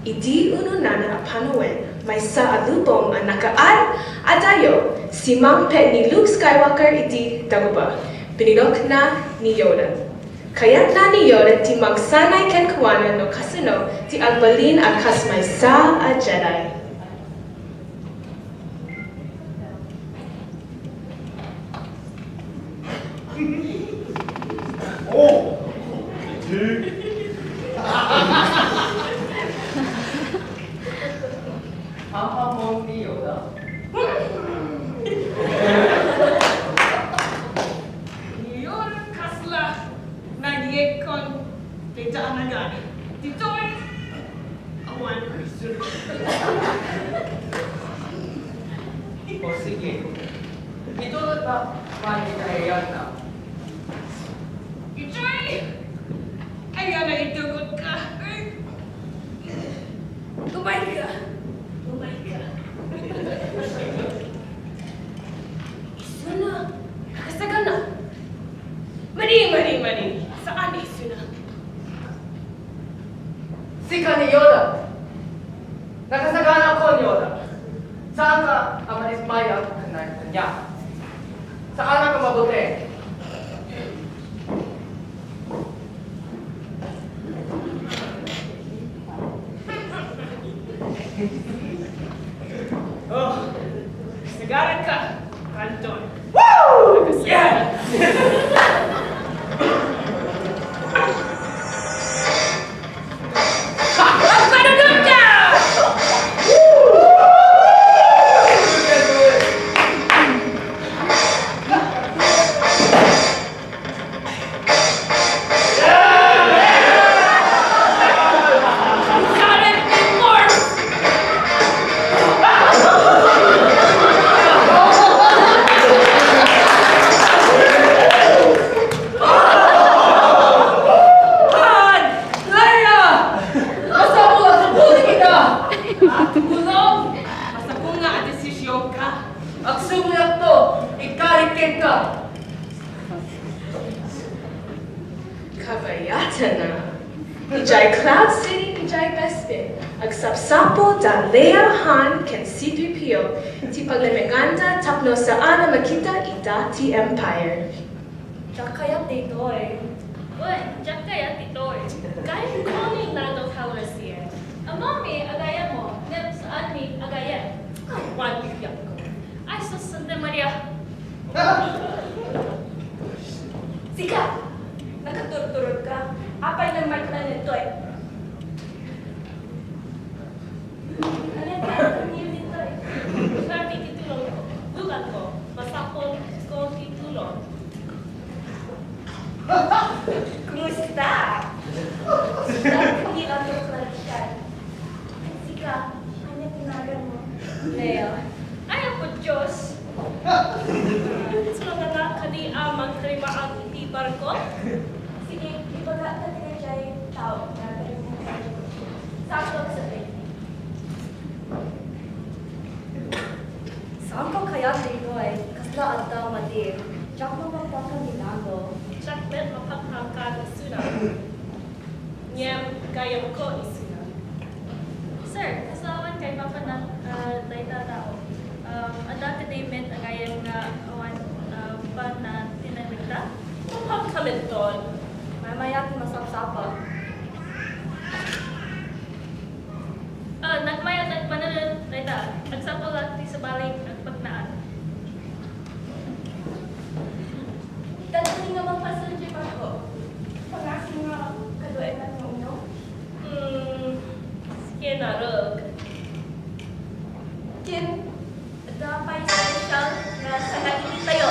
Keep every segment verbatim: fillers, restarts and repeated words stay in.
Idi ununana a panawen, maysa a lubong a nakaad a dayo, simangpet ni Luke Skywalker iti daguba. Binilokna ni Yoda. Kayatna ni Yoda ti mangsanay kenkuana no kasano ti agbalin a kas maysa a Jedi. Oh! Ang among ni Yoda. Ni Yoda kasla nagyekkon ti daanagan. Ditoy, awan. O sige. Itulot na man iti ayayatna. Ijoy! Ayan na itugot ka. Tumay ka. Tumay ka. Isuna. Kasagana. Mani, mani, mani. Saan isuna? Sika ni Yoda. Nakasagana ako ni Yoda. Saanka a manismayat kaniak. Saanak a mabuti. Oh, kasagaran ka, Kanton. Woo! Yeah! Agpanunot ka! Han! Leia! Masapul a supulen kita! At tulong, masapul nga a desisyonka. Agsubli akto, ikarit kenka. Kabayatan a, idiay Cloud City, idiay Bespin, agsapsapul da Leia, Han ken C three P O ti paglemenganda tapno saan a makita ida ti Empire. Diak kayat ditoy. Wen, diak kayat ditoy. Gayyemko ni Lando Calrissian. Ammom a gayyemmo, ngem saanmi a gayyem. Awan ti biagko. Ay, sus, Santa Maria! Sika! Nakaturturod ka. Apay nga may kanan ditoy? Ano ka? Ano ditoy? Swerte ti tulong ko. Lugan ko. Masapul ko ti tulong. Kumusta? Sika, hindi lang yung Sika, ania ti naganmo? Leia. Ay, Apo Dios! Sumagana kadi a mangkarimaag iti barko? Sige, ibagak kadagiti tao nga agkarimaag. Sakto sa pwede. Saanko kayat ditoy? Kasla adda madi. Diak mapakpakan ni Lando. Diak met mapakpakan isuna. Ngem gayyemko isuna. Sir, kasla awan kaipapanak, ah, dayta a tao. Um, adda kadi met a gayyem nga awan, ah, pan na tinaglikta? Mapham ka met ton. Maymayat ti masapsapa. Ah, nagmayat, nagpanunot, dayta. Agsapul a ti sabali, agpagnaan. Dagiti nga mangpasul iti barko. Pangasin nga kaduaennak nga unom? Hmm, sika naruk. Ken, adda pay special nga sangad iti tayo.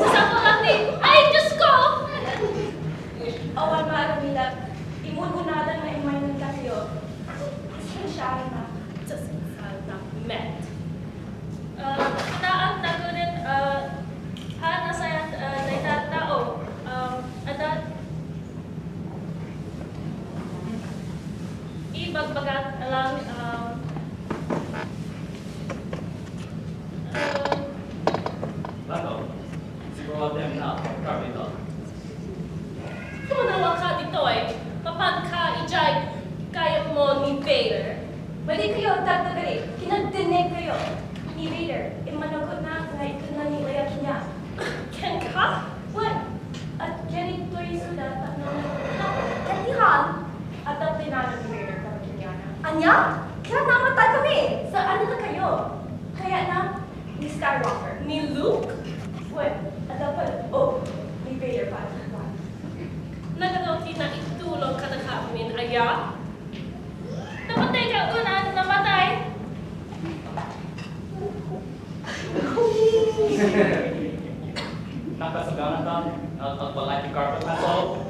Saan ko lang ni? Ay, Diyos ko! Awan maaramidek, imulgunadan nga immay nagkatayo. Pasensyaannak. Pasensyaannak met. Ah, kitaak nagonen, ah, haan a sayaat, ah, dayta a tao. Ah, adda ibagbagak lang, ah, Pwede kayo, Tagna Balik. Kinagdineg kayo. Ni Vader, immanagutna nga itedna ni Leia kaniak. Kenka? Wen, adda ditoy isuda tapno, ket ni Han, adda plano ni Vader para kenkuana. Ania? Kaya namatay kami! Saan na kayo? Kayatna, ni Skywalker. Ni Luke? Wen, adda pay, oh, ni Vader para kenkuana. Nagano ti naitulong kadakamin, aya? Napatay ka, kunan, napatay. Nakasagana ta, ag-, agbalay ti carpet na to.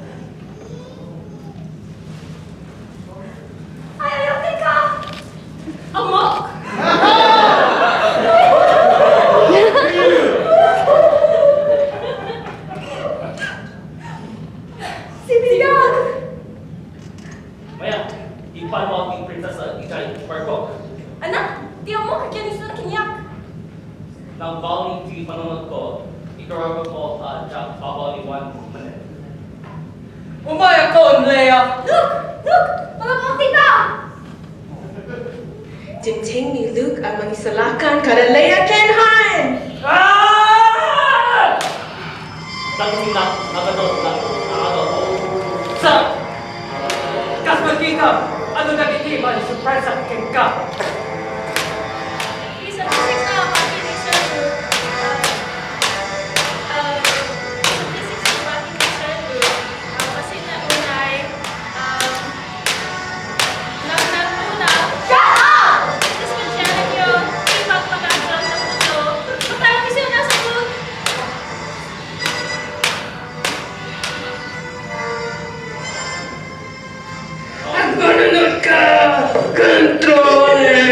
Ay, ayaw, teka! Amok! Sibidad! Maya, ipanmo ti prinsesa idiay barko. Anak, ti ammo, agyanisyo kaniak. Nagbalin ti panunotko, ituragakmo a diak babaliwan manen. Umayakon, Leia! Luke! Luke! Palabok dita! Dimteng ni Luke a mangisalakan kada Leia ken Han! Ah! Dagiti na-, nagato-, na-, nagato-, sa-, kas makita, ano dagiti maisurpresa kenka? Bisan ti six na bati ni Sir Luke. Ah, ah, bisan ti six na bati ni Sir Luke. Ah, basin na unay, ah, Nagtagtuna. Shut up! Dispensiaran niyo, di magpagagawang nagtutlo. Magtawag kayo na sa food. Agmanunod ka, controller!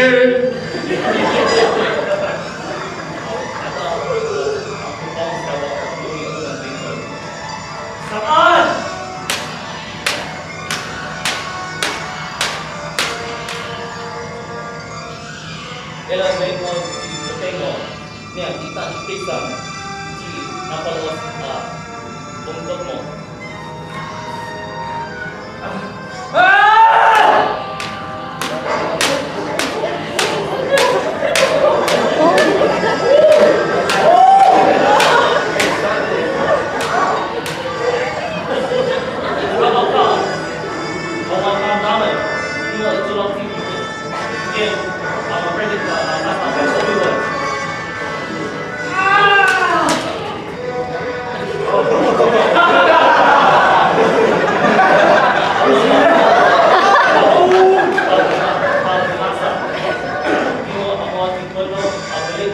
Saan? Ilan na ikaw ti putengo? Niya, kita ti pisang. Ti napaluwas a bungkot mo. Ah!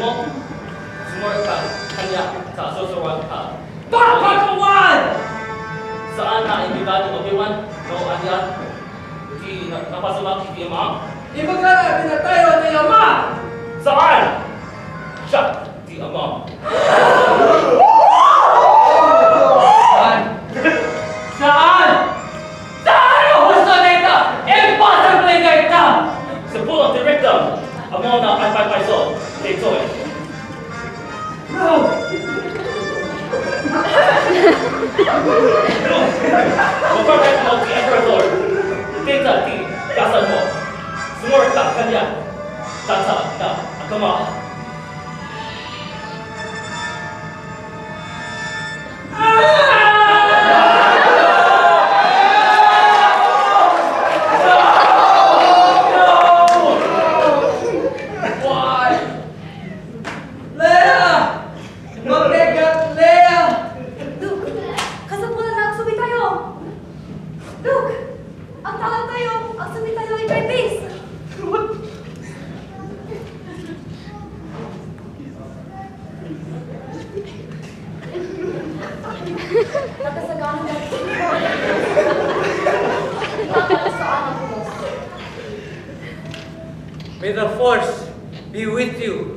Sumurot ka kaniak ta susuroan ka. Bakbakawan! Saan nga imbagak ni Obi-Wan no ania ti na-, napasumak iti Amam? Ibaga nga pinatayo ni Amam! Saan? Siak ti Amam. Saan? Saan? Saan nga husto dayta? Impossible dayta! Sa pulo ti Rictum, ammo na agpaypayso daytoy. No! No! Mapagat mo ti Emperador. Dayta ti kasal mo. Sumurot ka kaniak. Dayta na agama. Leia! Mabigat, Leia! Luke, kasapulan na agsubitayo! Luke! Agtalagtayo, agsubitayo idiay base. Nakasagana na. Nakasagana na. May the force be with you.